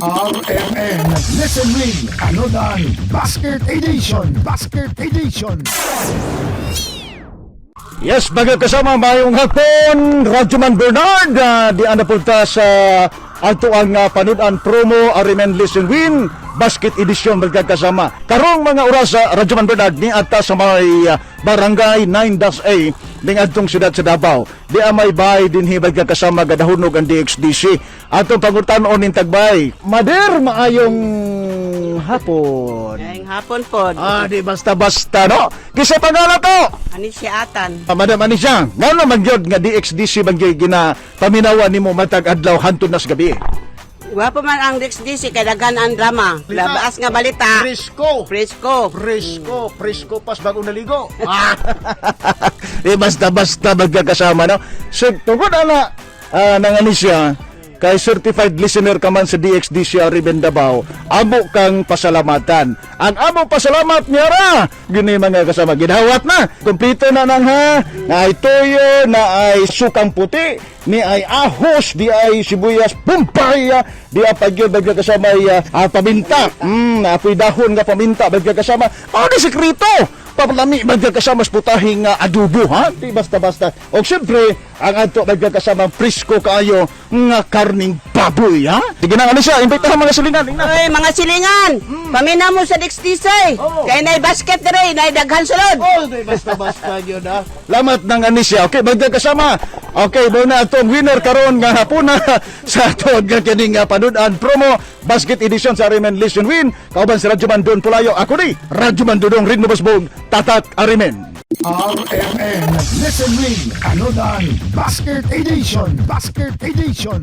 RMN Listen Win Anodan Basket Edition. Basket Edition. Yes, mga kasama, mayong hapon, Radyoman Bernard, di ana punta sa ato ang panudan promo RMN Listen Win Basket Edition, mga kasama. Karong mga orasa, Radyoman Bernard, ni ata sa may Barangay 9-A ning adtong siyudad sa Davao. Di amay bay dinhi, mga kasama, gadahunog ang DXDC. Atong pangutan-on ning tagbay. Mader, maayong hapon. Ngayong hapon po. Ah, di basta-basta, no? Kisa pangalan to? Ani si Atan. Ah, Madam Anisha, ngano man gyud nga DXDC man gyud gina paminawan nimo matag adlaw hantod nas gabi? Gwapo man ang DXDC kay daghan ang drama. Labaas nga balita. Presko. Presko. Presko, presko pas bagong naligo. Di basta-basta magkakasama, no? So, tungkol ana nang Anisha, kay certified listener ka man sa DXDC Ariben Davao, amo kang pasalamatan. Ang amo pasalamat niya ra, gini mga kasama, ginawat na. Kompleto na nang ha, na ay toyo, na ay sukang puti, ni ay ahos, di ay sibuyas, pumpaya, di ay pagyod, kasama ay paminta. Apoy dahon nga paminta, kasama. Mao ni sekreto papalami magkakasama sa putahing adobo, ha, di basta-basta. O siyempre ang ato magkakasama presko kaayo nga karning baboy, ha. Sige na, ano siya, imbitahan mga silingan tingnan. Oy, mga silingan. Paminaw mo sa DXDC. Oh. Kay nay basket dere, nay daghan sulod. Oh, di basta-basta yun, ha. Lamat ng Anisya. Okay, magkakasama. Okay, mao na atong winner karon nga hapuna sa ato nga kining panudan promo Basket Edition sa Arimen Listen Win. Kauban si Radyoman Don Pulayo. Ako ni Radyoman Dudong Rinmo Basbog. Tatak Arimen. RMN Listen Win Anodan Basket Edition. Basket Edition.